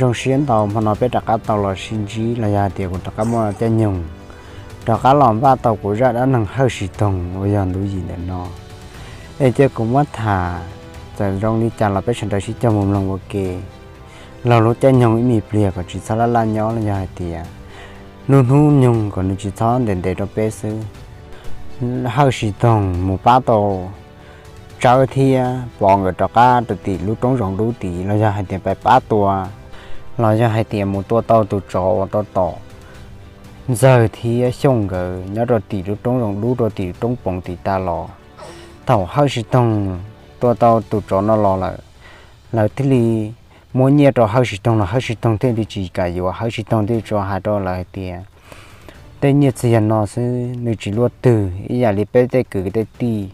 Zoo siab ntau, hmo no peb rov qab tau los sib ntsib los yog hais tias kuv rov qab muaj caij nyoog rov qab los npaj tau kuv zaj dab neeg Hawj Siv Toog uas yog ntu yim ntawm no. Es cia kuv muab tham, txawm zoo li cas los peb sawv daws sib cog mus mloog ua ke laug lub caij nyoog ib me pliag kom tsis txhob laj laj nyob los yog hais tias lub hnub nyoog kom nws tsis txhob ntev ntev rau peb xwb. Hawj Siv Toog mus pab tau Tsawb thiab Pov nkawd rov qab rau tim lub roob zoov dub tid los yog hais tias pab tua los yog hais tias mus tua tau tus tsov uas tau tom Ntxawg thiab Xyooj nkawd nyob rau tim lub roob zoov dub rau tim roob poov tid tas los. Thaum Hawj Siv Toog tua tau tus tsov no los lawm, lawv thiaj li muab nyiaj rau Hawj Siv Toog los Hawj Siv Toog thiaj li tsis kam yuav. Hawj Siv Toog thiaj tsuas hais rau lawv hais tias, tej nyiaj txiag no xwb nws tsis luaj twg, ib yam li peb tej kwv tej tij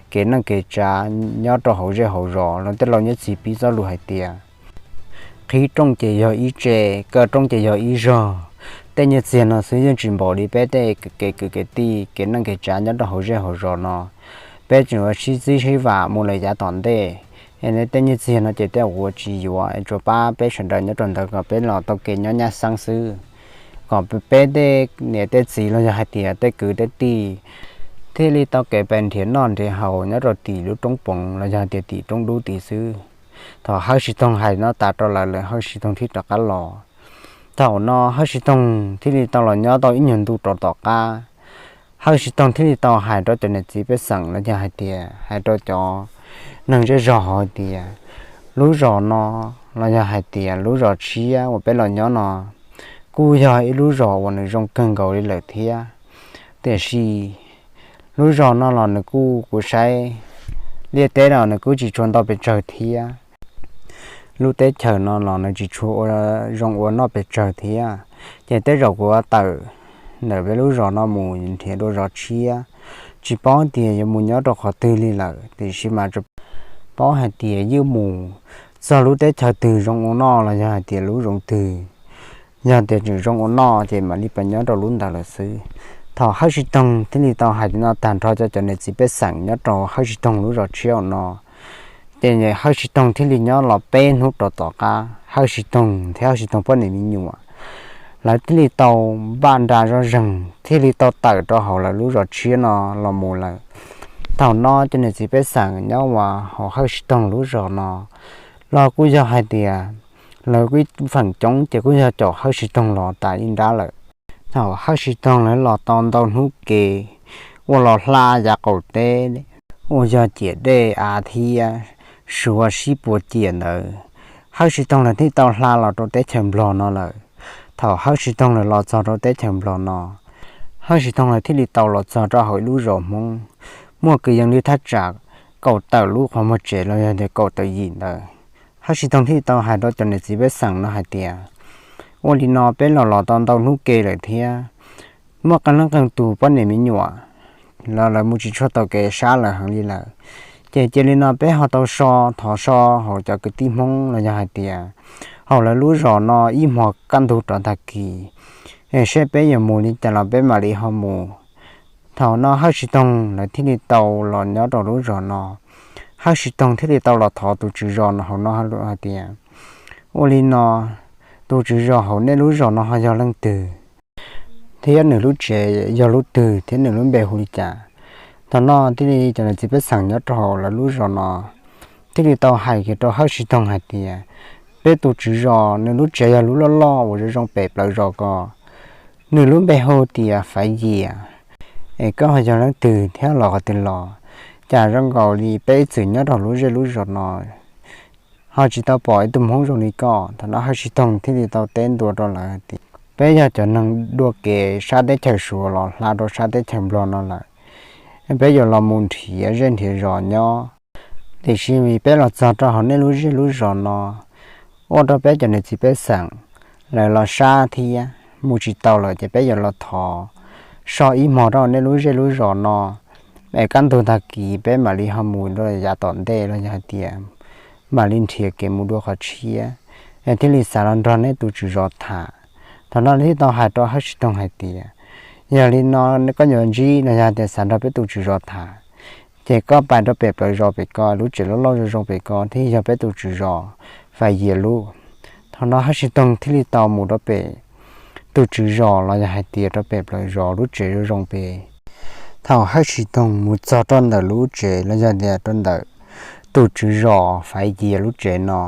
kev neej kev tsav nyob rau hauv zej hauv zos los tej laus nyob txiv pib txoj lus hais tias, qhib rooj ces yog ib tse, kaw rooj ces yog ib zog. Tej nyiaj txiag no xwb yeej tsis npaum li peb tej kev kwv kev tij kev neej kev tsav nyob rau hauv zej hauv zos no. Peb tseem ua sib txib sib vam mus lawm yav tom ntej. Es tej nyiaj txiag no ces tej ua tsis yuav, tsuas pab peb sawv daws nyob rau ntawd kom peb los tau kev nyob nyab xeeb xwb, kom peb tej niam tej txiv los yog hais tias tej kwv tej tij thiaj li tau kev pes nrhiav noj nrhiav haus nyob rau tim lub roob poov los yog hais tias tim roob dub tid xwb. Thaum Hawj Siv Toog hais no tas rau lawv lawm Hawj Siv Toog thiaj rov qab los. Thaum no Hawj Siv Toog thiaj li tau los nyob tau ib nyuag ntu rau tom qab, Hawj Siv Toog thiaj li tau hais rau cov niam txiv pej xeem los yog hais tias hais rau cov neeg zej zog hauv hais tias, lub zos no los yog hais tias lub zos tshiab uas peb los nyob no kuj yog ib lub zos uas nws zoo kawg nkaus li lawm thiab. Tiam sis lub zos no los nws kuj, kuv saib liaj teb los nws kuj tsis tshua ntau pes tsawg thiab. Lub teb chaws no los nws tsis tshua zoo ua noj pes tsawg thiab. Ces tej zaum kuv yuav tawm ntawm peb lub zos no mus nrhiav dua zos tshiab, tsis paub tias yuav mus nyob rau qhov twg li lawm, tiam sis mas paub hais tias ywj mus txog lub teb chaws twg zoo ua noj los yog hais tias lub zoov twg yog tias tseem zoo ua noj ces mam li pas nyob rau lub ntawd lawm xwb. Thaum Hawj Siv Toog thiaj li tau hais li no tag nrho rau cov niam txiv pej xeem nyob rau Hawj Siv Toog lub zos tshiab no, ces Hawj Siv Toog thiaj li nyob los peb hnub rau tom qab, Hawj Siv Toog thiab Hawj Siv Toog poj niam me nyuam, lawv thiaj li tau npaj nra zoj zeeg thiaj li tau tawm rau hauv lawv lub zos tshiab no los mus lawm. Thaum no cov niam txiv pej xeem nyob uas hauv Hawj Siv Toog lub zos no los kuj yog hais tias lawv kuj feem coob ces kuj yog caum Hawj Siv Toog los tas ib nrab lawm. Thaum Hawj Siv Toog lawv los tau ntau hnub ke uas los hla yav qaum teb uas yog ciam dej av thiab suav sib puas ciam ntawd, Hawj Siv Toog lawv thiaj tau hla los rau teb chaws Nplog no lawm. Thaum Hawj Siv Toog lawv los txog rau teb chaws Nplog no, Hawj Siv Toog lawv thiaj li tau los txog rau hauv ib lub zos Hmoob muaj kwv yees li thaj tsam kaum tawm lub qhov muag tsev los yog tias kaum tawm yim ntawd. Hawj Siv Toog thiaj li tau hais rau cov niam txiv pej xeem no hais tias, ua li no peb los los tau ntau hnub ke lawm thiab, muaj qee leej qee tus poj niam me nyuam los lawv mus tsis tshua tau kev sab lawm heev li lawm. Ces cia li no peb ho tau so, thov so hauv cov kwv tij Hmoob los yog hais tias hauv lawv lub zos no ib hmos kaj ntug rov tag kis, es seb peb yuav mus li cas los peb mam li ho mus. Thaum no Hawj Siv Toog lawv thiaj li tau los nyob rau lub zos no. Hawj Siv Toog thiaj li tau los thov tus tswv zos no hauv no hais tias, ua li no, tus tswv zos hauv nej lub zos no ho yog leej twg, thiab nws lub tsev yog lub twg thiab nws lub npe hu li cas? Thaum no thiaj li cov niam txiv pej xeem nyob rau hauv lawv lub zos no thiaj li tau hais kiag rau Hawj Siv Toog hais tias, peb tus tswv zos nws lub tsev yog lub loj loj uas zoo zoo pem plawv zos ko, nws lub npe hu tias Faiv Yias. Es koj ho yog leej twg thiab los qhov twg los? Cas zoo nkaus li peb ib txwm nyob rau lub zej lub zos no ho tsis tau pom ib tug Hmoob zoo li koj. Thaum no Hawj Siv Toog thiaj li tau teb ntua rau lawv hais tias, peb yog cov neeg dua kev sab teb chaws Suav los hla rau sab teb chaws Nplog no lawm, peb yuav los mus nrhiav zej nrhiav zos nyob. Tiam sis vim peb los txog rau hauv nej lub zej lub zos no, ua rau peb cov niam txiv pej xeem lawv los sab thiab mus tsis tau lawm, ces peb yuav los thov so ib hmos rau nej lub zej lub zos no, es kaj ntug tag kis peb mam li ho mus rau yav tom ntej los yog hais tias mam li nrhiav kev mus dua qhov tshiab, es thiaj li xav los nrog nej tus tswv zos tham. Thaum no lawv thiaj tau hais rau Hawj Siv Toog hais tias, yog li no koj yuav ntsib los yog hais tias xav nrog peb tus tswv zos tham, ces koj pais rau pem plawv zos pem ko, lub tsev loj loj zoo zoo pem ko thiaj yog peb tus tswv zos Faiv Yias lub. Thaum no Hawj Siv Toog thiaj li tau mus rau pem tus tswv zos los yog hais tias rau pem plaws zos lub tsev zoo zoo pem. Thaum Hawj Siv Toog mus txog rau ntawm lub tsev los yog tias rau ntawm tus tswv zos Faiv Yias lub tsev no,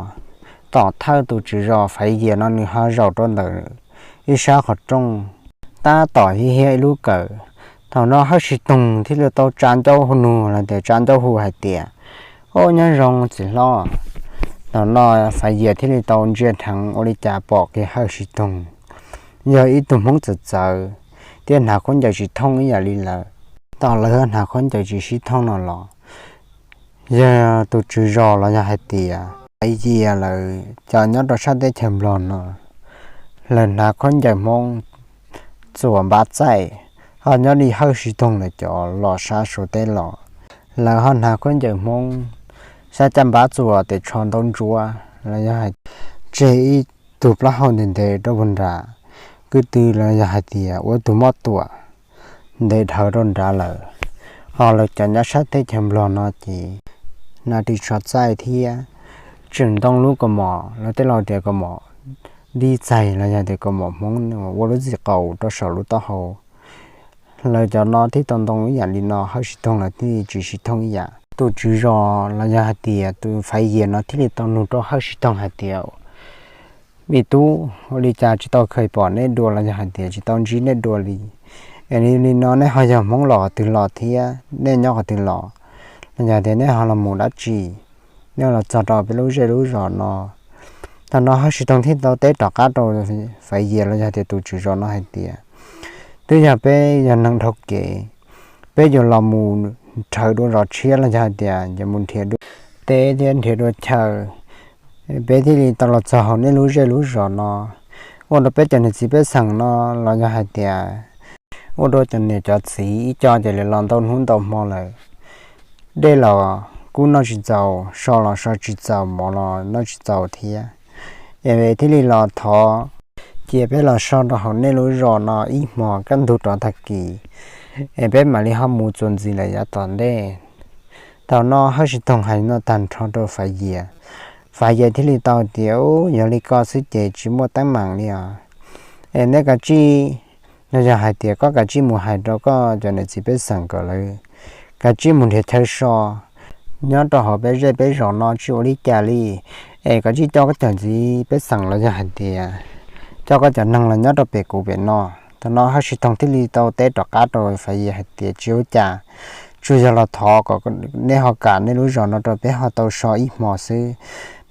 tom thawj tus tswv zos Faiv Yias no nws ho zaum rau ntawm ib sab qhov rooj, tab tom hiab hiab ib lub kawm. Thaum no Hawj Siv Toog thiaj li tau tsa ncauj hu nug los tias tsa ncauj hu hais tias, Au, nyob zoo txiv hlob. Thaum no Faiv Yias thiaj li tau ntsia dheev ua li cas pom kiag Hawj Siv Toog yog ib tug Hmoob txawv txawv thiab hnav khaub ncaws tsis thooj ib yam li lawv. Thaum lawv hnav khaub ncaws tsis sib thooj no los yog tus tswv zos los yog hais tias Faiv Yias lawv cov nyob rau sab teb chaws Nplog no, lawv hnav khaub ncaws Hmoob txuas npab txaij, ho nyob li Hawj Siv Toog lawv cov los sab Suav teb los, lawv ho hnav khaub ncaws Hmoob sab caj npab txuas tes tsho ntaub ntsuab los yog hais tseg ib tug plaub hau ntev ntev rau puag nrad, kwv tw los yog hais tias ua tug moj tuam ntev dhawv rau nrad lawm. Ho lawv cov nyob sab teb chaws Nplog no ces hnav ris tsho txaij thiab tseem ntoo lub kaus mom, lawv tej laus tias kaus mom dib txaig los yog tias kaus mom Hmoob ua lub txim qaus rau saum lub taub hau. Lawv cov no thiaj tau ntoo ib yam li no, Hawj Siv Toog lawv thiaj tsis sib thooj ib yam. Tus tswv zos los yog hais tias tus Faiv Yias no thiaj li tau nug rau Hawj Siv Toog hais tias, Me tub, ua li cas tsis tau kheev pom nej dua los yog hais tias tsis tau ntsib nej dua li? Es li no nej ho yog Hmoob los qhov twg los thiab nej nyob qhov twg los? Los yog tias nej ho los mus dab tsi, nej los txog rau peb lub zej lub zos no? Thaum no Hawj Siv Toog thiaj tau teb rov qab rau Faiv Yias los yog tias tus tswv zos no hais tias, Twb yog peb yog neeg dhau kev, peb yuav los mus nrhav dua zos tshiab los yog hais tias yuav mus nrhiav dua teb thiab nrhiav dua chaw, peb thiaj li tau los txog hauv nej lub zej lub zos no. Ua rau peb cov niam txiv pej xeem no los yog hais tias ua rau cov niam cov txiv ib co ces lawv los ntau hnub ntau hmo lawm. Dej los kuj noj tsis txaus, so los so tsis txaus, mov los noj tsis txaus thiab. Es thiaj li los thov cia peb los so rau hauv nej lub zos no ib hmos kaj ntug rov tag kis, es peb mam li ho mus txuas ntxiv lawm yav tom ntej. Thaum no Hawj Siv Toog hais no tag nrho rau Faiv Yias, Faiv Yias thiaj li tau tias, Yog li ko xwb ces tsis muaj teeb meem li os. Es neb kav tsij, no yog hais tias koj kav tsij mus hais rau koj cov niam txiv pej xeem kom lawv kav tsij mus nrhiav chaw so nyob rau hauv peb zej peb zos no tsis ua li cas li. Es kav tsij coj koj cov niam txiv pej xeem los yog hais tias coj koj cov neeg los nyob rau pem kuv pem no. Thaum no Hawj Siv Toog thiaj li tau teb rov qab rau Faiv Yias hais tias, Tsis ua cas, tsuas yog los thov kom neb ho kam nej lub zos no rau peb ho tau so ib hmos xwb.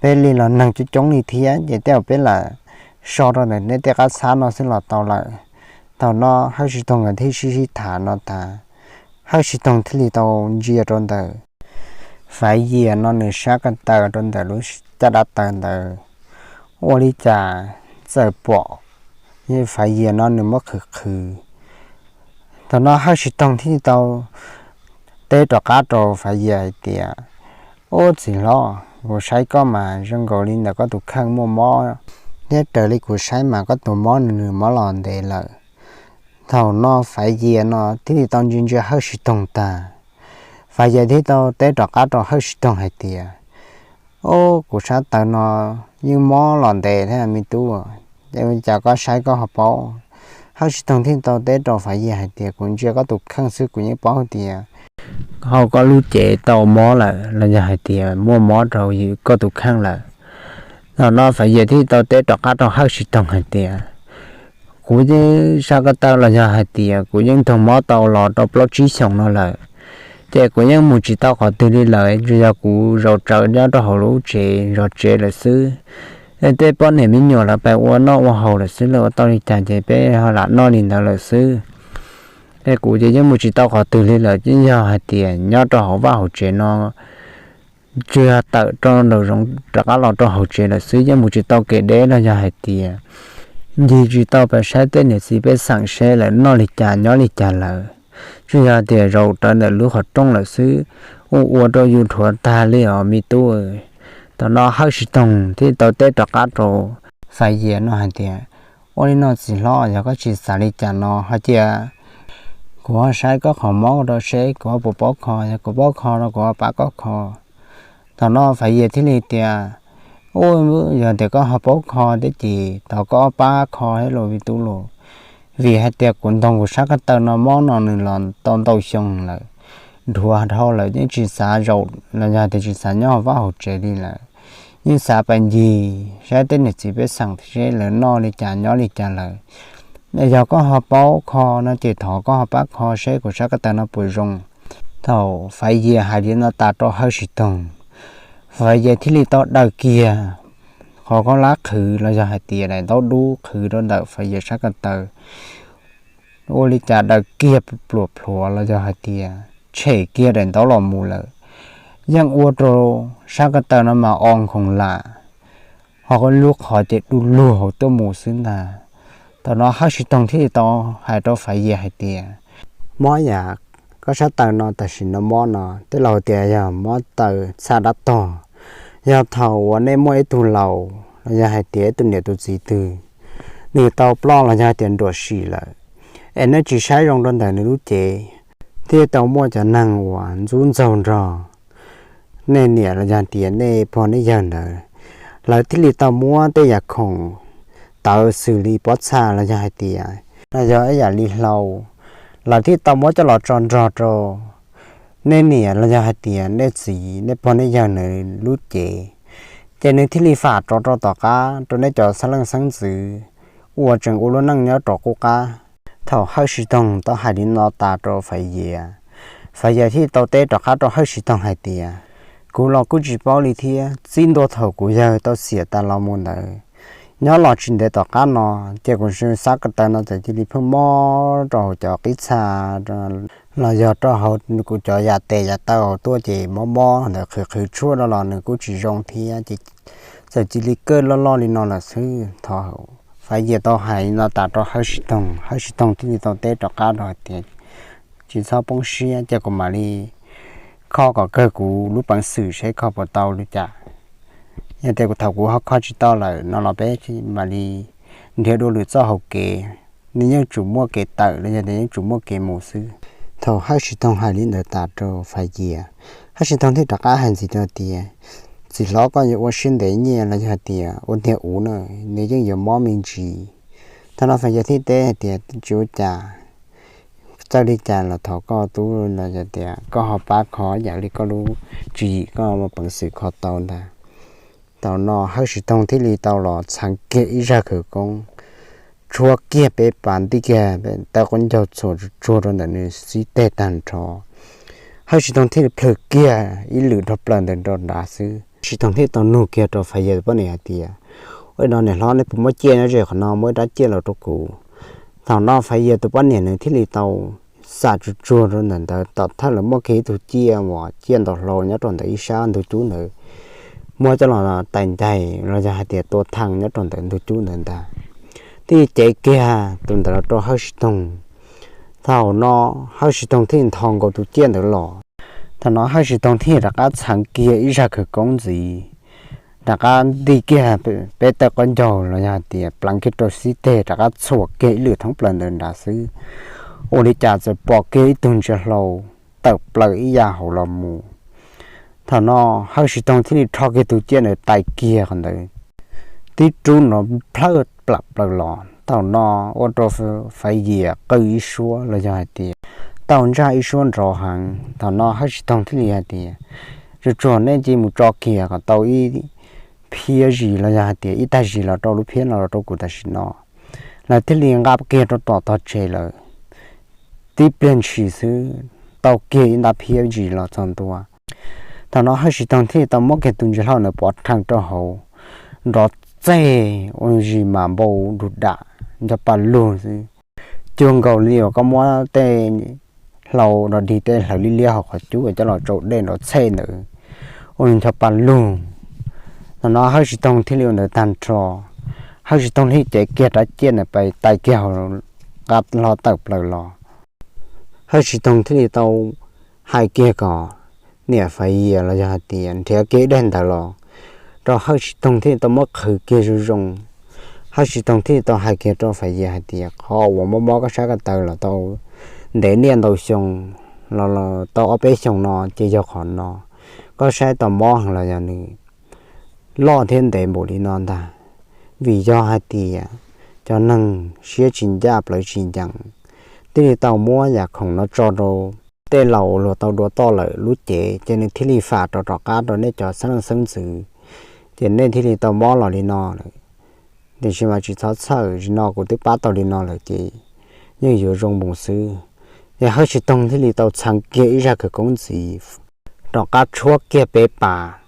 Peb li los neeg coob coob li thiab ces tej zaum peb lam so rau ntawm neb tej qab xab no xwb los tau lawm. Thaum no Hawj Siv Toog nkawd thiaj sib sib tham no tas, Hawj Siv Toog thiaj li tau ntsia rau ntawm Faiv Yias no nws sab ko taw rau ntawm lub caj dab taw ntawd, ua li cas txawm pom Faiv Yias no nws muab qhwv qhwv. Thaum no Hawj Siv Toog thiaj li tau teb rov qab rau Faiv Yias hais tias, Ub txiv hlob, kuv saib koj mas zoo nkaus li ntawm koj tus kheej muaj mob thiab, raws li kuv saib mas koj tus mob nws mob los ntev lawm. Thaum no Faiv Yias no thiaj li tau ntsia ntsia Hawj Siv Toog tag, Faiv Yias thiaj tau teb rov qab rau Hawj Siv Toog hais tias, Ub, kuv sab taw no yeej mob los ntev thiab me tub, cas koj saib koj ho paub? Hawj Siv Toog thiaj tau teb rau Faiv Yias hais tias, Kuv ntsia koj tus kheej xwb kuv yeej paub tias hauv koj lub cev tau mob lawm los yog hais tias muaj mob rau koj tus kheej lawm. Thaum no Faiv Yias thiaj tau teb rov qab rau Hawj Siv Toog hais tias, Kuv yeej sab ko taw los yog hais tias kuv yeej raug mob tau los rau plaub tsib xyoos no lawm, ces kuv yeej mus tsis tau qhov twg li lawm, tsuas yog kuv zaum tsawv nyob rau hauv lub tsev zov tsev lawm xwb. Tej poj niam me nyuam lawv pais ua noj ua haus lawm xwb, lawv ua tau li cas ces peb ho lam noj li ntawd lawm xwb. Es kuv ces yeej mus tsis tau qhov twg li lawm, yeej yog hais tias nyob rau hauv vaj hauv tsev no, tsuas yog tawm rau nraum zoov rov qab los rau hauv tsev lawm xwb, yeej mus tsis tau kev deb los yog hais tias ncig tsis tau pais saib tej niam txiv pej xeem seb lawv noj li cas nyob li cas lawm. Tsuas yog tias zaum rawv ntawm lub qhov rooj lawm xwb, ua ua rau yus dhuav tag li os me tub. Thaum no Hawj Siv Toog thiaj tau teb rov qab rau Faiv Yias no hais tias, Ua li no txiv hlob, yog koj tsis xav li cas no ho cia kuv ho saib koj qhov mob rau seb kuv ho puas paub kho, yog kuv paub kho no kuv ho pab koj kho. Thaum no Faiv Yias thiaj li tias, Ua, yog tias koj ho paub kho thiab ces thov koj pab kho thiab los vim tub los, vim hais tias kuv ntoo kuv sab ko taw no mob no nws los tau ntau xyoo lawm, dhuav dhau lawm, yeej tsis xav zaum los yog tias tsis xav nyob hauv vaj hauv tsev li lawm. Yeej xav pais ncig saib tej niam txiv pej xeem seb lawv noj li cas nyob li cas lawm. Yog koj ho paub kho no ces thov koj ho pab kho seb kuv sab ko taw no puas zoo. Thaum Faiv Yias hais li no tas rau Hawj Siv Toog, Faiv Yias thiaj li tau daws kiag qhov khaub hlab qhwv los yog hais tias daim ntaub dub qhwv rau ntawm Faiv Yias sab ko taw. Ua li cas daws kiag pluam plhuav los yog hais tias tshem kiag daim ntaub los mus lawm, yeej ua rau sab ko taw no mas o nkhoos lam, ho lub qhov ces du lug hauv tuaj mus xwb ntag. Thaum no Hawj Siv Toog thiaj li tau hais rau Faiv Yias hais tias, mob yam koj sab taw no tam sim no mob no tej laus tias yog mob taw txhaj dab tog. Yog thaum uas nej muaj ib tug laus los yog hais tias ib tug niam tus txiv twg, nws tau ploj los yog hais tias nruam sim lawm, es nej tsis saib zoo rau ntawm nws lub cev, thiaj tau muaj cov neeg uas ntxub ntxaug nrog nej niam los yog tias nej pog nej yawg ntawd, lawv thiaj li tau muab tej yam khoom tawv xws li pob txha los yog hais tias, los yog ib yam li hlau, lawv thiaj tau muab coj los tso nrog rau nej niam los yog hais tias nej txiv nej pog nej yawg ntawd lub cev. Ces nws thiaj li fam rov rau tom qab rau nej cov xeeb leej xeeb ntxwv uas tseem ua lub neej nyob rov qub qab. Thaum Hawj Siv Toog tau hais li no tas rau Faiv Yias, Faiv Yias thiaj tau teb rov qab rau Hawj Siv Toog hais tias, kuv los kuj tsis paub li thiab, txij ntua thaum kuv yawg tau xiam tas los mus ntawd, nyob los tsis ntev tom qab no, ces kuv sab ko taw no txawm cia li pheej mob rau hauv cov qib txha los yog rau hauv kuv cov yam tes yam taw hauv tuaj ces mob mob ntawd qhwv qhwv tshuaj rau los nws kuj tsis zoo thiab ces txawm cia li kaj loj loj li no lawm xwb. Thaum Faiv Yias tau hais li no tas rau Hawj Siv Toog, Hawj Siv Toog thiaj li tau teb rov qab rau hais tias, tsis txhob poob siab, cia kuv mam li kho kom kawg kuv lub peev xwm seb kho puas tau li cas. Yog tias kuv thaum kuv ho kho tsis tau lawm no los peb mam li nrhiav dua lwm txoj hauv kev, nws yeej tsum muaj kev tawm los yog tias yeej tsum muaj kev mus xwb. Thaum Hawj Siv Toog hais li ntawd tas rau Faiv Yias, Hawj Siv Toog thiaj rov qab hais ntxiv rau tias, txiv hlob, koj yuav ua siab ntev nyiaj los yog hais tias ua ntiag uv na, nws yeej yuav mob me ntsis. Thaum no Faiv Yias thiaj teb hais tias, tsis ua cas, txawj li cas los thov koj tub los yog tias koj ho pab kho yam li koj lub tswv yim koj muaj peev xwm kho tau ntag. Thaum no Hawj Siv Toog thiaj li tau los txheev kiag ib zaj khawv koob, tshuab kiag peb pas nti kiag taw qaub ncaug txhuam tsuag tsuag rau ntawm nws xib teg tag nrho. Hawj Siv Toog thiaj li plhws kiag ib lwm dhau plaws ntawd rau nrad xwb. Hawj Siv Toog thiaj tau nug kiag rau Faiv Yias tus poj niam hais tias, ua li no niam hlob, nej puas muaj ciaj nyob ze qhov no, muab ib rab ciaj los rau kuv. Thaum no Faiv Yias tus poj niam nws thiaj li tau xam tsuag tsuag rau ntawm ntawd, tom thawj lawv muaj kiag ib tug ciaj uas ciaj ntaus hlau nyob rau ntawm ib sab ntug cub ntawd, muab coj los tais ncaig los yog hais tias tua thee nyob rau ntawm ntug cub ntawd ntag. Thiaj cev kiag tus ntawd los rau Hawj Siv Toog. Thaum no Hawj Siv Toog thiaj nthos nkaus tus ciaj ntawd los. Thaum no Hawj Siv Toog thiaj rov qab txheev kiag ib zaj khawv koob ntxiv, rov qab nti kiag peb taw qaub ncaug los yog hais tias pleev kiag rau xib teg rov qab txhuam kiag ib lwm thoob plaws ntawd nrad xwb, ua li cas txawm pom kiag ib tug ntsia hlau tawm plaws ib yam hauv los mus. Thaum no Hawj Siv Toog thiaj li rho kiag tus ciaj ntawd tais kiag qhov ntawd, tib rub nrov plhawj plam plaws los. Thaum no ua rau Faiv Yias qw ib suab los yog hais tias tau ntsaj ib suab nrov heev. Thaum no Hawj Siv Toog thiaj li hais tias, tsuag tsuag nej cia li mus tso kiag kom tau ib phiab zis los yog hais tias ib tag zis los rau lub phiab no los rau kuv tam sim no. Lawv thiaj li nqa kiag rau tom tog tsev lawm. Tib pliag ntshis xwb tau kiag ib nta phiab zis los txog ntua. Thaum no Hawj Siv Toog thiaj li tau muab kiag tus ntsia hlau ntawd pov rhees rau hauv, nrov txeg ua zis mas npau du dam ncho pa lug xwb. Cuag nkaus li uas koj muab tej hlau rau dig tej hlawv liab liab hauv qhov cub coj los tsau dej nrov txhej ntawd, ua ncho pa lug. Thaum no Hawj Siv Toog thiaj li ua ntawd tag nrho, Hawj Siv Toog thiaj cev kiag rab ciaj ntawd pais tais kiag hauv qab hlo tawm plaws los. Hawj Siv Toog thiaj li tau hais kiag kom niam Faiv Yias los yog hais tias nrhiav kiag ib daim ntawv los rau Hawj Siv Toog thiaj li tau muab qhwv kiag zoo zoo. Hawj Siv Toog thiaj li tau hais kiag rau Faiv Yias hais tias qhov uas mob mob koj sab ko taw los tau ntev niaj ntau xyoo, los tau ob peb xyoos no ces yog qhov no. Koj saib tau mob heev los yog nws loj thiab ntev npaum li no ntag. Vim yog hais tias cov neeg siab tsis ncaj plawv tsis ncees, thiaj li tau muab yam khoom no tso rau tej laus luag tau dua toj lawm lub cev, ces nws thiaj li fam rov rov qab rau nej cov xeeb leej xeeb ntxwv, ces nej thiaj li tau mob los li no lawm. Tiam sis mas tsis txhob txhawj, zaum no kuv twb pab tau li no lawm ces yeej yuav zoo mus xwb. Ces Hawj Tsis Toog thiaj li tau txheev kiag ib zaj khawv koob ntxiv, rov qab tshuab kiag peb pas,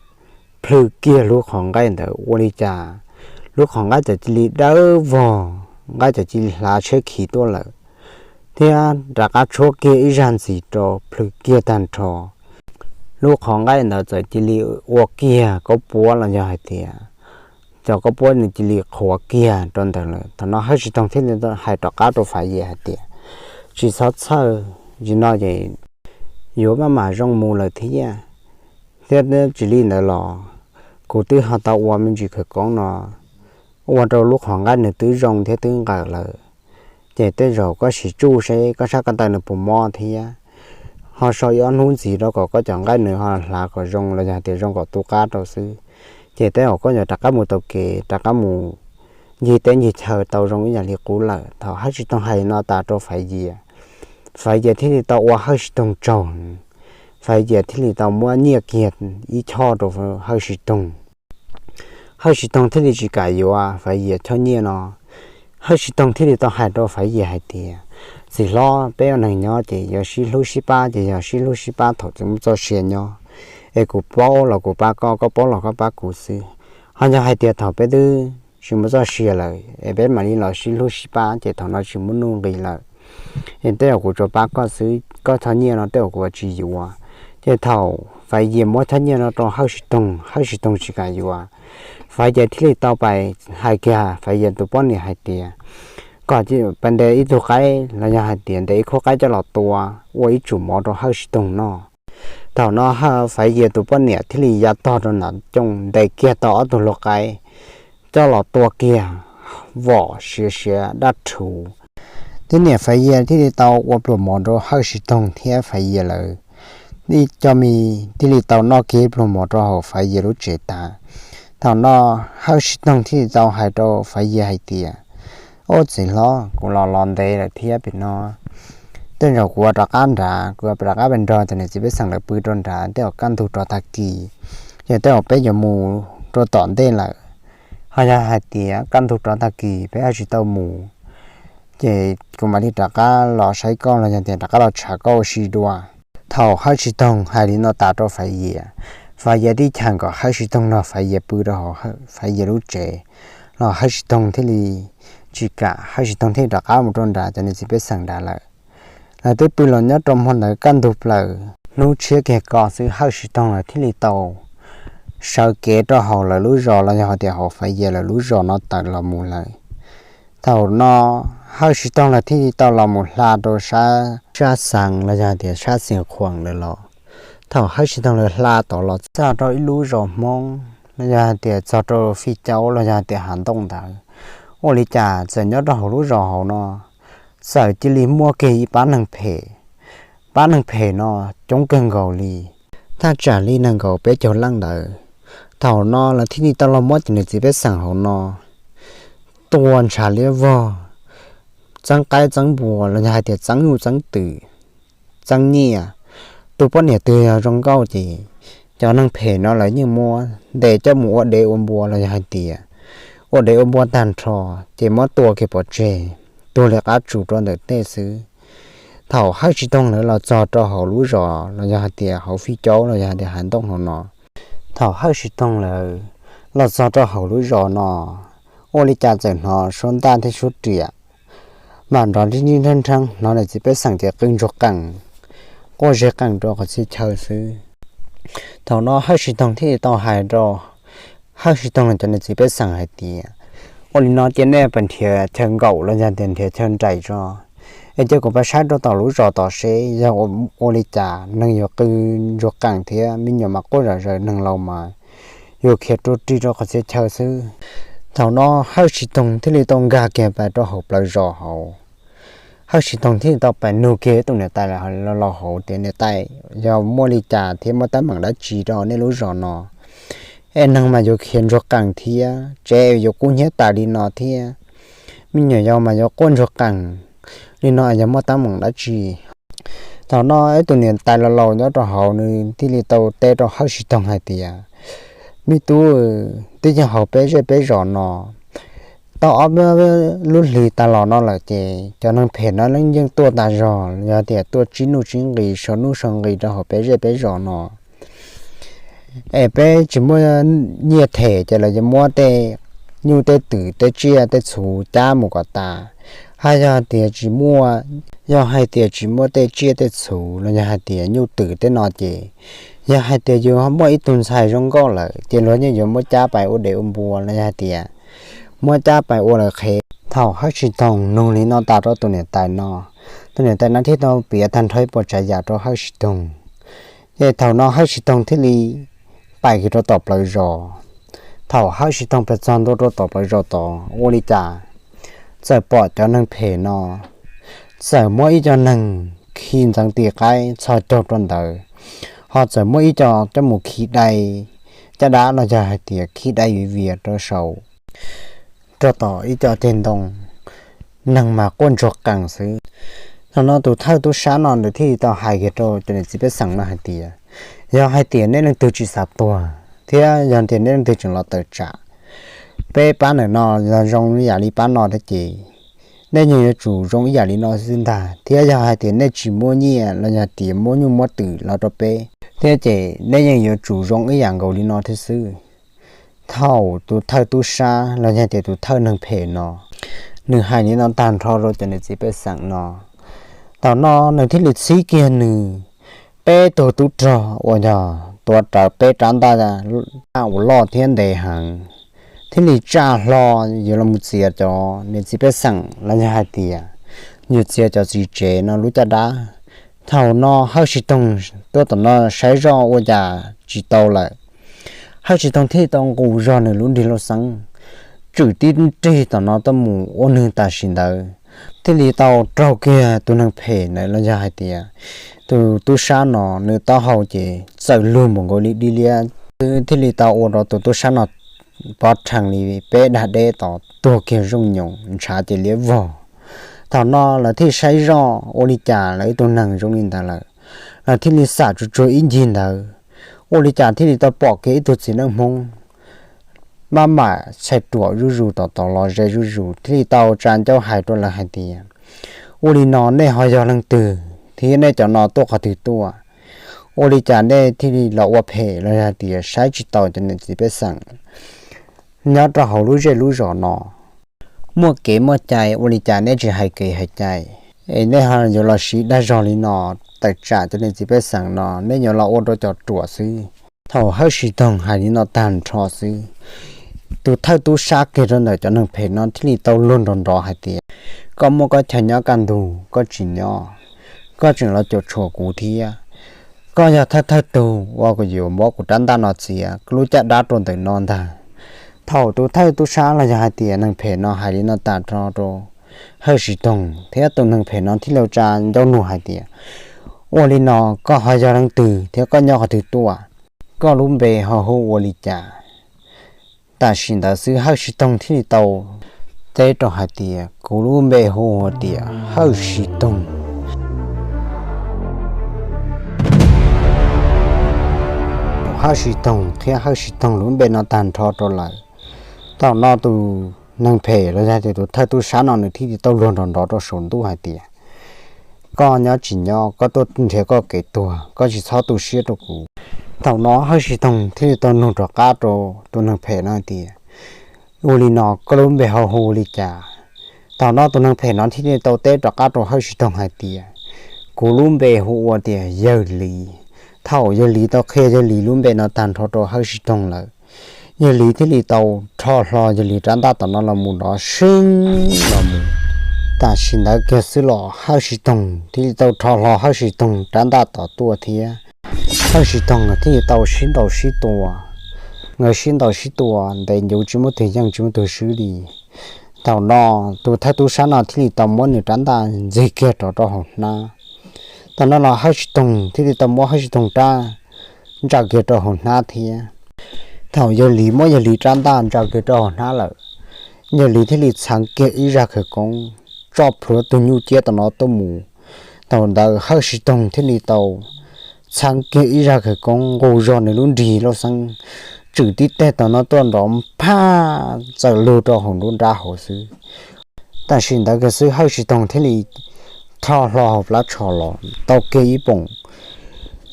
plhws kiag lub qhov nqaij ntawd ua li cas lub qhov nqaij txawm cia li dawb vog, nqaij txawm cia li hlav tsheb khiv tuaj lawm, thiab rov qab tshuab kiag ib zaj ntxiv rau plhws kiag tag nrho. Lub qhov nqaij ntawd txawm cia li ua kiag kaub puab los yog hais tias cov kaub puab nws cia li qhuav kiag rau ntawd lawm. Thaum no Hawj Tsis Toog thiaj li hais rov qab rau Faiv Yias hais tias, tsis txhob txhawj, zaum no ces yuav maj mam zoo mus lawm thiab. Thiab tsis li ntawd los kuv twb ho tau ua me ntsis khawv koob no ua rau lub qhov nqaij nws twb zoo thiab twb nqawm lawm. Ces tej zaum koj sim tsuj seb koj sab ko taw nws puas mob thiab. Ho so ib ob hnub ntxiv rau kom koj cov nqaij nws ho hlav kom zoo los yog tias zoo kom tu qab rau xwb. Ces tej zaum koj yuav rov qab mus taus kev, rov qab mus ncig teb ncig chaw tau zoo ib yam li qub lawm. Thaum Hawj Tsis Toog hais li no tas rau Faiv Yias, Faiv Yias thiaj li tau ua Hawj Tsis Toog tsaug. Faiv Yias thiaj li tau muab nyiaj kiag ib choj rau Hawj Tsis Toog. Hawj Tsis Toog thiaj li tsis kam yuav Faiv Yias choj nyiaj no. Hawj Tsis Toog thiaj li tau hais rau Faiv Yias hais tias, txiv hlob, peb ua neeg nyob ces yuav sib hlub sib pab ces yog sib hlub sib pab thaum tsis muaj txoj sia nyob. Es kuv paub los kuv pab koj, koj paub los koj pab kuv xwb. Ho yog hais tias thaum peb twb tsis muaj txoj sia lawm es peb mam li los sib hlub sib pab ces thaum no tsis muaj nuj nqis lawm. Es tej zaum kuv tsuas pab koj xwb, koj choj nyiaj no tej zaum kuv tsis yuav. Ces thaum Faiv Yias muab choj nyiaj no rau Hawj Tsis Toog, Hawj Tsis Toog tsis kam yuav. Faiv Yias thiaj li tau pais hais kiag Faiv Yias tus poj niam hais tias, kom pais ntes ib tug qaib los yog hais tias ntes ib khub qaib coj los tua ua ib tsum mov rau Hawj Tsis Toog noj. Thaum no Faiv Yias tus poj niam thiaj li ya tog rau nram cooj ntes kiag tau ob tug lau qaib coj los tua kiag, vom siav siav daj rhuv. Thiab niam Faiv Yias thiaj li tau ua pluas mov rau Hawj Tsis Toog thiab Faiv Yias lawv ib co me, thiaj li tau noj kiag pluas mov rau hauv Faiv Yias lub tsev tas. Thaum no Hawj Tsis Toog thiaj li tau hais rau Faiv Yias hais tias, ub txiv hlob, kuv los los ntev lawm thiab pem no, tej zaum kuv rov qab nrad, kuv rov qab pais nrog cov niam txiv pej xeem lawv pw rau nrad, tej zaum kaj ntug rov tag kis ces tej zaum peb yuav mus rau tom ntej lawm. Ho yog hais tias kaj ntug rov tag kis peb ho tsis tau mus, ces kuv mam li rov qab los saib koj los yog tias rov qab los tshav koj ua si dua. Thaum Hawj Tsis Toog hais li no tas rau Faiv Yias, Faiv Yias tib cheem kom Hawj Tsis Toog nrog Faiv Yias pw rau hauv Faiv Yias lub tsev, los Hawj Tsis Toog thiaj li tsis kam, Hawj Tsis Toog thiaj li rov qab mus rau nrad cov niam txiv pej xeem nrad lawm. Lawv twb pw los nyob rau hmo ntawd kaj ntug plaws, hnub tshiab kiag ko xwb Hawj Tsis Toog lawv thiaj li tau sawv kev rau hauv lawv lub zos los yog hais tias hauv Faiv Yias lawv lub zos no tawm los mus lawm. Thaum no Hawj Tsis Toog lawv thiaj li tau los mus hla rau sab, sab xeev los yog hais tias sab Xeev Khuam lawm los. Thaum Hawj Tsis Toog lawv hla tod los txog rau ib lub zos Hmoob los yog hais tias txog rau Fij Caub los yog hais tias Hav Ntooj ntawd, ua li cas txawm nyob rau hauv lub zos hauv no txawm cia li muaj kiag ib pab neeg phem. Pab neeg phem no coob kawg nkaus li, thaj tsam li nees nkaum peb caug leej ntawd. Thaum no lawv thiaj li tau los muab cov niam txiv pej xeem hauv no tua ntshav liab vog, txeeb qaib txeeb npua los yog hais tias txeeb nyuj txeeb twm, txeeb nyiaj. Tus poj niam twg yog zoo nkauj ces cov neeg phem no lawv yeej muab ntes coj mus ua dev ua npua los yog hais tias ua dev ua npua tag nrho, ces muab tua kiag pov tseg, tuag li qab tsuas rau ntawm tej xwb. Thaum Hawj Tsis Toog lawv los txog rau hauv lub zos los yog hais tias hauv Fij Caub los yog hais tias Hav Ntooj hauv no, thaum Hawj Tsis Toog lawv los txog rau hauv lub zos no, ua li cas txawm hnov suab ntaj thiab suab riam mam nrov nrib nrib nrheeb nrheeb, hnov niam txiv pej xeem ces qw ntsuag qees, quaj zeg qees rau qhov txhia chaw xwb. Thaum no Hawj Tsis Toog thiaj li tau hais rau, Hawj Tsis Toog cov niam txiv pej xeem hais tias, ua li no cia nej pais nrhiav chaw nkaum los yog tias nrhiav chaw nraim tso, es cia kuv pais saib rau tom lub zos tod seb yog ua li cas neeg yuav qw ntsuag qees thiab me nyuam mas quaj zom zaws, neeg laus mas yuav khiav rua ri rau qhov txhia chaw xwb. Thaum no Hawj Tsis Toog thiaj li tau nkag kiag pais rau hauv plawv zos hauv. Hawj Tsis Toog thiaj li tau pais nug kiag tus niam tais los hauv tias, niam tais, yog muaj li cas thiab muaj teeb meem dab tsi rau nej lub zos no? Es neeg mas yuav khiav ntsuag qees thiab, tsev yuav kub hnyiab tas li no thiab, me nyuam yaus mas yuav quaj ntsuag qees li no yog muaj teeb meem dab tsi? Thaum no ib tug niam tais laus laus nyob rau hauv nws thiaj li tau teb rau Hawj Siv Toog hais tias, me tub, twb yog hauv peb zej peb zos no tau ob lub hlis tas los no lawm ces cov neeg phem no yeej tuaj tas zog, yog tias tuaj tsib nuj tsib nqis, sau nuj sau nqis rau hauv peb zej peb zos no. Es peb tsis muaj nyiaj them ces lawv yuav muab tej nyuj tej twm tej tsiaj tej txhuv cab mus kom tas. Hab yog tias tsis muaj, yog hais tias tsis muaj tej tsiaj tej txhuv los yog hais tias nyuj twm tej no ces, yog hais tias yus muaj ib tug ntxhais zoo nkauj lawm ces luag yeej yuav muab cab pais ua dev ua npua los yog hais tias muab cab pais ua lawv qhev. Thaum Hawj Siv Toog nug li no tas rau tus niam tais no, tus niam tais no thiaj tau piav tag nrho ib puas tsav yam rau Hawj Siv Toog. Ces thaum no Hawj Siv Toog thiaj li pais kiag rau tom plawv zos. Thaum Hawj Siv Toog pais txog ntua rau tom plawv zos tod ua li cas txawm pom cov neeg phem no txawm muab ib co neeg khi ntxeev tis qaib txhos caug rau ntawd, ho txawm muab ib co coj mus khi dai caj dab los yog hais tias khi dai viv vias rau saum rau tom ib co ceg ntoo, neeg mas quaj ntsuag qees xwb. Thaum no tus thawj tub sab no nws thiaj li tau hais kiag rau cov niam txiv pej xeem no hais tias, yog hais tias nej leej twg tsis xav tuag thiab yog tias nej leej twg tseem los tawm tsam peb pab ntawm no los zoo ib yam li pab no thiab ces nej yeej yuav tsum zoo ib yam li no xwb ntag, thiab yog hais tias nej tsis muaj nyiaj los yog tias muab nyuj muab twm los rau peb thiab ces nej yeej yuav tsum zoo ib yam nkaus li no thiab xwb. Thaum tus thawj tub sab los yog tias tus thawj neeg phem no nws hais li no tag nrho rau cov niam txiv pej xeem no, thaum no nws thiaj li txhib kiag nws peb tug tub rog uas yog tuav rawv peb rab ntaj uas loj thiab ntev heev, thiaj li tsa hlo yuav los mus txiav cov niam txiv pej xeem los yog hais tias yuav txiav cov txiv tsev no lub caj dab. Thaum no Hawj Siv Toog tuaj tom no saib zoj ua cas tsis tau lawm, Hawj Siv Toog thiaj li tau nqus zog nws lub nrig lauj xeeb tswm tib nrig tom no tuaj mus ua nws tam sim ntawd thiaj li tau raug kiag tus neeg phem ntawd los yog hais tias tus tub sab no nws taub hau ces txawm lug npaum nkaus li dib liab xwb, thiaj li tau ua rau tus tub sab no pov rhees li peb dag deb tod tuag kiag zooj nyoos ntshav ces liab vog. Thaum no lawv thiaj saib zoj ua li cas lawv ib tug neeg zoo li ntawd lawm, lawv thiaj li xam tsuag tsuag ib ncig ntawd, ua li cas thiaj li tau pom kiag ib tug txiv neej Hmoob maj mam txhais ruam zuj zus tom tod los ze zuj zus thiaj li tau tsa ncauj hais rau lawv hais tias, ua li no nej ho yog leej twg thiab nej cov no tuaj qhov twg tuaj? Ua li cas nej thiaj li los ua phem los yog hais tias saib tsis taus cov niam txiv pej xeem nyob rau hauv lub zej lub zos no? Muaj kev muaj cai ua li cas nej tsis hais kev hais cai, es nej ho yuav los siv dag zog li no tawm tsam cov niam txiv pej xeem no, nej yuav los ua rau cov ruam xwb. Thaum Hawj Siv Toog hais li no tag nrho xwb, tus thawj tub sab kiag rau ntawm cov neeg phem no thiaj li tau luag nrov nrov hais tias, koj muaj koj chaw nyob kaj ntug koj tsis nyob, koj tseem los cuam tshuam kuv thiab. Koj yog thawj thawj tug uas kuv yuav muab kuv rab ntaj no txiav lub caj dab rau ntawm no ntag. Thaum tus thawj tub sab los yog hais tias neeg phem no hais li no tag nrho rau Hawj Siv Toog thiab tus neeg phem no thiaj li tsa ncauj nug hais tias, ua li no koj ho yog leej twg thiab koj nyob qhov twg tuaj? Koj lub npe ho hu ua li cas? Tam sim ntawd xwb Hawj Siv Toog thiaj li tau teb rau hais tias, kuv lub npe hu ua tias Hawj Siv Toog. Hawj Siv Toog qhia Hawj Siv Toog lub npe no tag nrho rau lawm. Thaum no tus neeg phem los yog tias tus thawj tub sab no nws thiaj li tau luag nrov nrov rau saum ntuj hais tias, koj nyob tsis nyob, koj tuaj nrhiav koj kev tuag, koj tsis txhob tu siab rau kuv. Thaum no Hawj Siv Toog thiaj li tau nug rov qab rau tus neeg phem no hais tias, ua li no koj lub npe ho hu ua li cas? Thaum no tus neeg phem no thiaj li tau teb rov qab rau Hawj Siv Toog hais tias, kuv lub npe hu ua tias Yawg Lis. Thaum Yawg Lis tau qhia Yawg Lis lub npe no tag nrho rau Hawj Siv Toog lawm, Yawg Lis thiaj li tau rho hlo Yawg Lis rab ntaj tom no los mus nrov sib los mus. Tam sim ntawd kiag xwb los Hawj Siv Toog thiaj li tau rho hlo Hawj Siv Toog rab ntaj tom tuaj thiab. Hawj Siv Toog thiaj li tau sib ntaus sib tua, nkawd sib ntaus sib tua ntev ncuv tsis muaj tug yeej tsis muaj tug swb li. Thaum no tus thawj tub sab no thiaj li tau muab nws rab ntaj ntxig kiag rov rau hauv hnab. Thaum no los Hawj Siv Toog thiaj li tau muab Hawj Siv Toog rab ntsaws kiag rau hauv hnab thiab. Thaum yawg Lis muab yawg Lis rab ntaj ntsaws kiag rau hauv hnab lawm, yawg Lis thiaj li txheev kiag ib zaj khawv koob tso plhuav tus nyuj ciab tom no tuaj mus. Thaum ntawd Hawj Siv Toog thiaj li tau txheev kiag ib zaj khawv koob nqus zog nws lub nrig lauj xeeb tswm tib teg tom no tuaj nrov nphaj txawm lug rau hauv nruab nrab hauv xwb. Tam sim ntawd kiag xwb Hawj Siv Toog thiaj li rho hlo hauv plab tsho los tau kiag ib poom.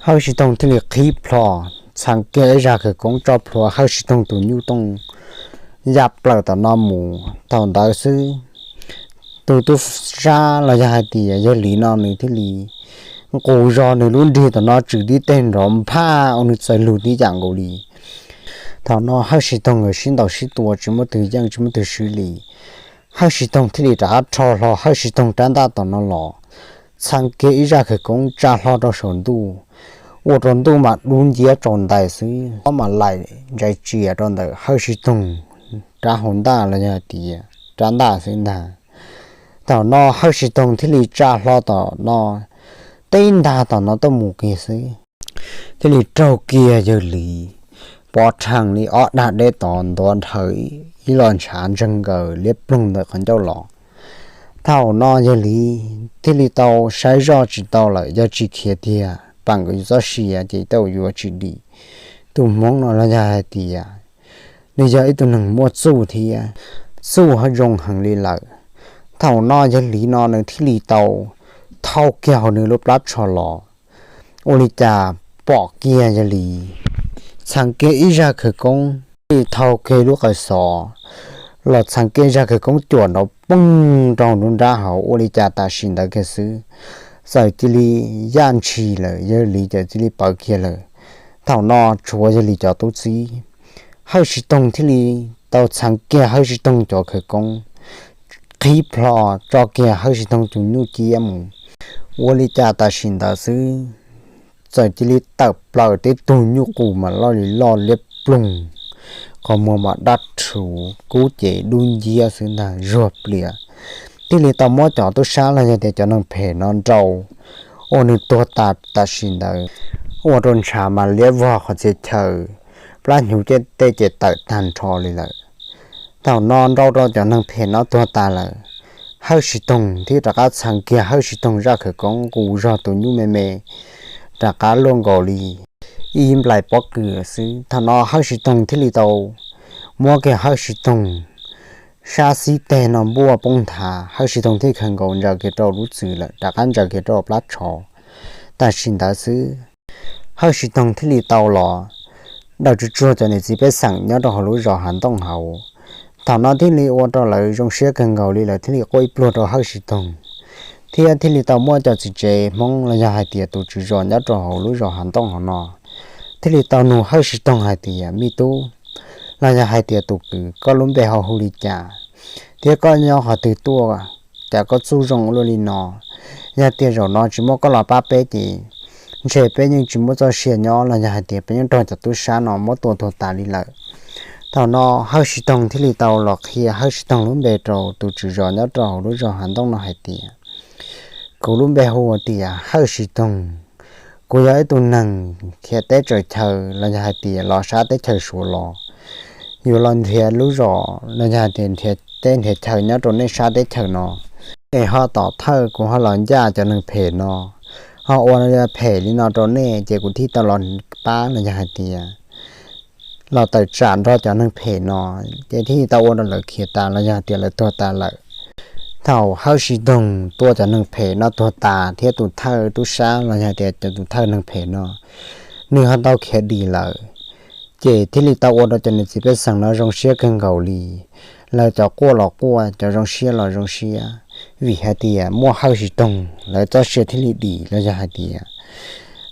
Hawj Siv Toog thiaj li qhib plho, txheev kiag ib zaj khawv koob tso plhuav Hawj Siv Toog tus nyuj tooj ya plaws tom no mus. Thaum ntawd xwb tus tub sab los yog hais tias yawg Lis no nws thiaj li nqus zog nws lub nrig tom no tswm tib teg nrov nphaj ua nws txawm lug tib yam nkaus li. Thaum no Hawj Siv Toog nkawd sib ntaus sib tua tsis muaj twg yeej tsis muaj twg swb li. Hawj Siv Toog thiaj li rov qab rho hlo Hawj Siv Toog rab ntaj tom no los, txheev kiag ib zaj khawv koob tsa hlo rau saum ntuj, ua rau ntuj mas dub nciab tsaus ntais xwb, ob mas laim ntsais tsias rau ntawm Hawj Siv Toog rab hauv ntaj los yog hais tias rab ntaj xwb ntag. Thaum no Hawj Siv Toog thiaj li tsa hlo tom no, tib ntag tom no tuaj mus kiag xwb, thiaj li raug kiag yawg Lis pov rhees li ob dag deb tod ntuav nrhawv ib los ntshav ntseeg nkaws liab ploog ntawm qhov ncauj los. Thaum no yawg Lis thiaj li tau saib zoj tsis tau lawm, yog tsis khiav tiag pam nkawd yuav txoj sia ces tau yuav tsis dim. Tus hmoob no los yog hais tias nws yog ib tug neeg muaj txuj thiab txuj ho zoo heev li lawm. Thaum no yawg Lis no nws thiaj li tau thau kiag hauv nws lub plab tsho los, ua li cas pom kiag yawg Lis txheev kiag ib zaj khawv koob, thiaj li thau kiag lub qawv xov los txheev kiag zaj khawv koob cuam nrov poog rau hauv nruab nrab hauv. Ua li cas tam sim ntawd kiag xwb txawm cia li yaj ntshis lawm, yawg Lis txawm cia li pawv kiag lawm. Thaum no tshuav yawg Lis cov tub txib, Hawj Siv Toog thiaj li tau txheev kiag Hawj Siv Toog cov khawv koob, qhib plho tso kiag Hawj Siv Toog tus nyuj ciab mus. Ua li cas tam sim ntawd xwb txawm cia li tawm plaws tib tug nyuj qus mas loj li loj liab ploog, qhov muag mas daj rhuv kub cev dub nciab xwb ntag zuag plias. Thiaj li tau muab cov tub sab los yog tias cov neeg phem no nrau, ua nws tuag tas tam sim ntawd, ua rau ntshav mas liab vog qhov txhia chaw, plab hnyuv tej ces tawm tag nrho li lawm. Thaum no nrau rau cov neeg phem no tuag tas lawm, Hawj Siv Toog thiaj rov qab txheev kiag Hawj Siv Toog zaj khawv koob nqus zog tus nyuj me me rov qab luaj nkaus li ib nplais pob kws xwb. Thaum no Hawj Siv Toog thiaj li tau muab kiag Hawj Siv Toog sab xib teg no npuaj poob nthav, Hawj Siv Toog thiaj khaws nkaus ntsaws kiag rau lub txwv lawm, rov qab ntsaws kiag rau plab tsho. Tam sim ntawd xwb Hawj Siv Toog thiaj li tau los daws tsuag tsuag cov niam txiv pej xeem nyob rau hauv lub zos Hav Ntooj hauv. Thaum no thiaj li ua rau lawv zoo siab kawg nkaus li, lawv thiaj li quaj ib pluag rau Hawj Siv Toog, thiab thiaj li tau muaj cov txiv tsev Hmoob los yog hais tias tus tswv zos nyob rau hauv lub zos Hav Ntooj hauv no thiaj li tau nug Hawj Siv Toog hais tias, me tub, los yog hais tias tus kwv, koj lub npe ho hu li cas, thiab koj nyob qhov twg tuaj, cas koj txuj zoo ua luaj li no? Yog tias zaum no tsis muaj koj los pab peb ces ntshe peb yeej tsis muaj txoj sia nyob los yog hais tias peb yeej raug cov tub sab no muab tua tuag tas li lawm. Thaum no Hawj Siv Toog thiaj li tau los qhia Hawj Siv Toog lub npe rau tus tswv zos nyob rau hauv lub zos Hav Ntooj no hais tias, kuv lub npe hu tias Hawj Siv Toog. Kuv yog ib tug neeg khiav teb tsaws chaw los yog hais tias los sab teb chaws Suav los, yuav los nrhiav lub zos los yog hais tias nrhiav teb nrhiav chaw nyob rau nej sab teb chaws no, es ho tom thawj kuv ho los ncaj cov neeg phem no, ho ua phem li no rau nej ces kuv thiaj tau los pab los yog hais tias los tawm tsam nrog cov neeg phem no, ces thiaj tau ua rau lawv khiav tas los yog hais tias lawv tuag tas lawm. Thaum Hawj Siv Toog tua cov neeg phem no tuag tas thiab tus thawj tub sab los yog hais tias cov tus thawj neeg phem no, nws ho tau khiav dim lawm, ces thiaj li tau ua rau cov niam txiv pej xeem no zoo siab kawg nkaus li. Lawv cov quaj los quaj, cov zoo siab los zoo siab, vim hais tias muaj Hawj Siv Toog lawv txoj sia thiaj li dim los yog hais tias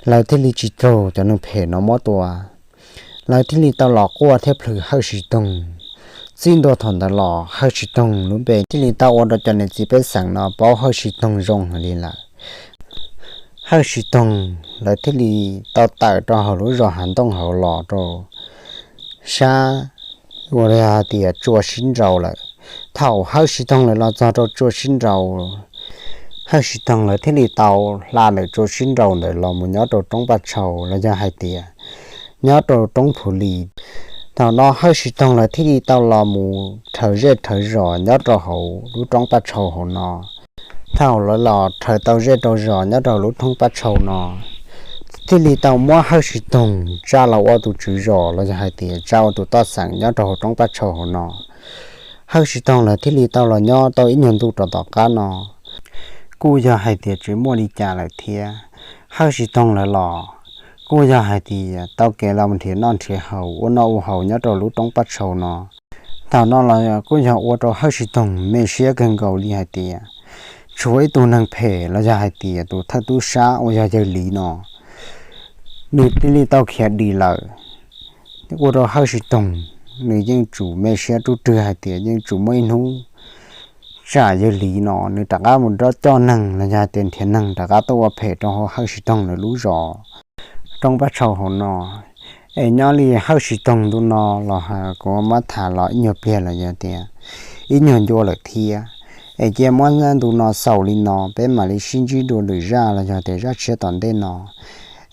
lawv thiaj li tsis raug cov neeg phem no muab tua. Lawv thiaj li tau los quaj thiab plhws Hawj Siv Toog. Txij ntua thaum ntawd los Hawj Siv Toog lub npe thiaj li tau ua rau cov niam txiv pej xeem no paub Hawj Siv Toog zoo heev li lawm. Hawj Siv Toog lawv thiaj li tau tawm rau hauv lub zos Hav Ntooj hauv los rau sab uas yog hais tias tsua sib nraus lawm. Thaum Hawj Siv Toog lawv los txog rau tsua sib nraus, Hawj Siv Toog lawv thiaj li tau hla ntawm tsua sib nraus ntawd los mus nyob rau roob Paj Tshau los yog hais tias nyob rau roob Phu Lis. Thaum no Hawj Siv Toog lawv thiaj li tau los mus rhawv zej rhawv zos nyob rau hauv lub roob Paj Tshau hauv no. Thaum lawv los rhawv tau zej tau zos nyob rau hauv lub roob Paj Tshau no, thiaj li tau muab Hawj Siv Toog tsa los ua tus tswv zos los yog hais tias tsa ua tus toj xeem nyob rau hauv roob Paj Tshau hauv no. Hawj Siv Toog lawv thiaj li tau los nyob tau ib nyuag ntu rau tom qab no, kuj yog hais tias tsis muaj li cas lawm thiab. Hawj Siv Toog lawv los kuj yog hais tias tau kev los nrhiav noj nrhiav haus ua noj ua haus nyob rau lub roob Paj Tshau no. Thaum no los kuj yog ua rau Hawj Siv Toog me siab kawg nkaus li hais tias tshuav ib tug neeg phem los yog hais tias tus thawj tub sab uas yog yawg Lis no, nws thiaj li tau khiav dim lawm. Ua rau Hawj Siv Toog nws yeej tsum me siab rub rwg hais tias yeej tsum muaj ib hnub tsam yawg Lis no nws rov qab mus rov coj neeg los yog hais tias nrhiav neeg rov qab tuaj ua phem rau hauv Hawj Siv Toog lawv lub zos roob Paj Tshau hauv no. Es nyob li Hawj Siv Toog ntu no los kuv muab tham los ib nyuag pliag los yog tias ib nyuag ncua lawm thiab. Es cia muab ntu no xaus li no, peb mam li sib ntsib dua lwm zaj los yog tias zaj tshiab tom ntej no.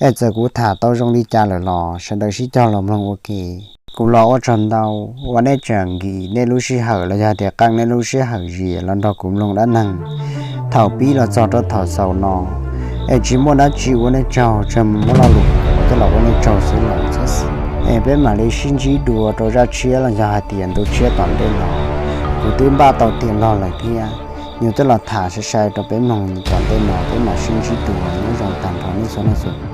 Es txawm kuv tham tau zoo li cas lawm los sawv daws sib cog los mloog ua ke. Kuv los ua tsaug ntau, ua nej tseem nkim nej lub sij hawm los yog tias qee nej lub sij hawm zias los nrog kuv mloog dab neeg thaum pib los txog rau thaum xaus no. Es tsis muaj dab tsi, ua nej tsaug, tsuas muab lo lus coj los ua nej tsaug xwb los txhob xav. Es peb mam li sib ntsib dua rau zaj tshiab los yog hais tias ntu tshiab tom ntej no. Kuv twb npaj tau tiav log lawm thiab, yuav tuaj los tham sai sai rau peb mloog tom ntej no, peb mam sib ntsib dua, nyob zoo tag nrho nej txhua leej txhua tus.